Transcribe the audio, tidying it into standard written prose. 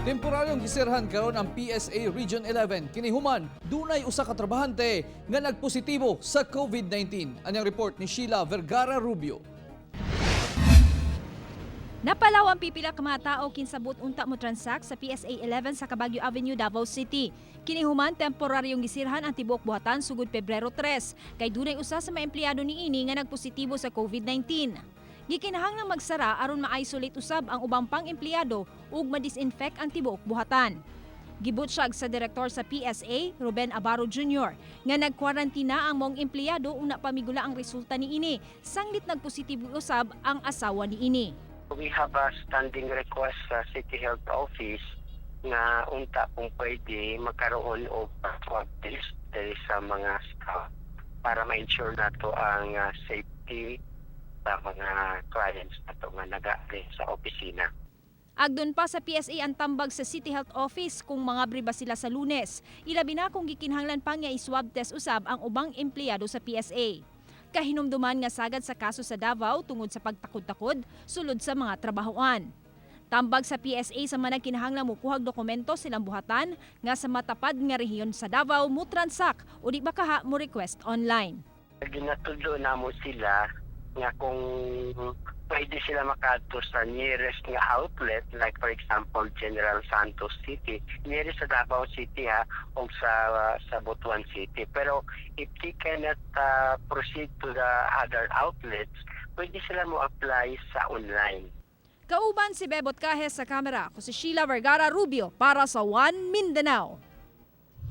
Temporaryong gisirhan karon ang PSA Region 11. Kini human dunay usa ka trabahante nga nagpositibo sa COVID-19. Anyang report ni Sheila Vergara Rubio. Napalaw ang pipila ka mga tao kinsa buot unta mo transact sa PSA 11 sa Cabaguio Avenue, Davao City. Kini human temporaryong gisirhan ang tibuok buhatan sugod Pebrero 3 kay dunay usa sa mga empleyado niini nga nagpositibo sa COVID-19. Gikinahanglang magsara aron ma-isolate usab ang ubang pang empleyado ug ma-disinfect ang tibuok buhatan. Gibutsyag sa direktor sa PSA, Ruben Abaro Jr., nga nagkwarantina ang maong empleyado una pa migula ang resulta niini, sanglit nagpositibo usab ang asawa niini. We have a standing request sa City Health Office nga unta kung pwede magkaroon og swab test diri sa mga staff para ma-ensure nato ang safety sa mga clients nato nga naga sa opisina. Agdon pa sa PSA ang tambag sa City Health Office kung mangabri ba sila sa Lunes. Ilabi na kung gikinahanglan pa nga i-swab test usab ang ubang empleyado sa PSA. Kahinumduman nga sagad sa kaso sa Davao tungod sa pagtakod-takod sulod sa mga trabahoan. Tambag sa PSA sa mga kinahanglan mo kuhag dokumento silang buhatan nga sa matapad nga rehiyon sa Davao mo transact o di ba kaha mo request online. Ginatudlo namo sila nga kung pwede sila makadto sa nearest nga outlet, like for example General Santos City, nearest sa Davao City ha, o sa Butuan City. Pero if they cannot proceed to the other outlets, pwede sila mo apply sa online. Kauban si Bebot Cajes sa kamera, ako si Sheila Vergara Rubio para sa One Mindanao.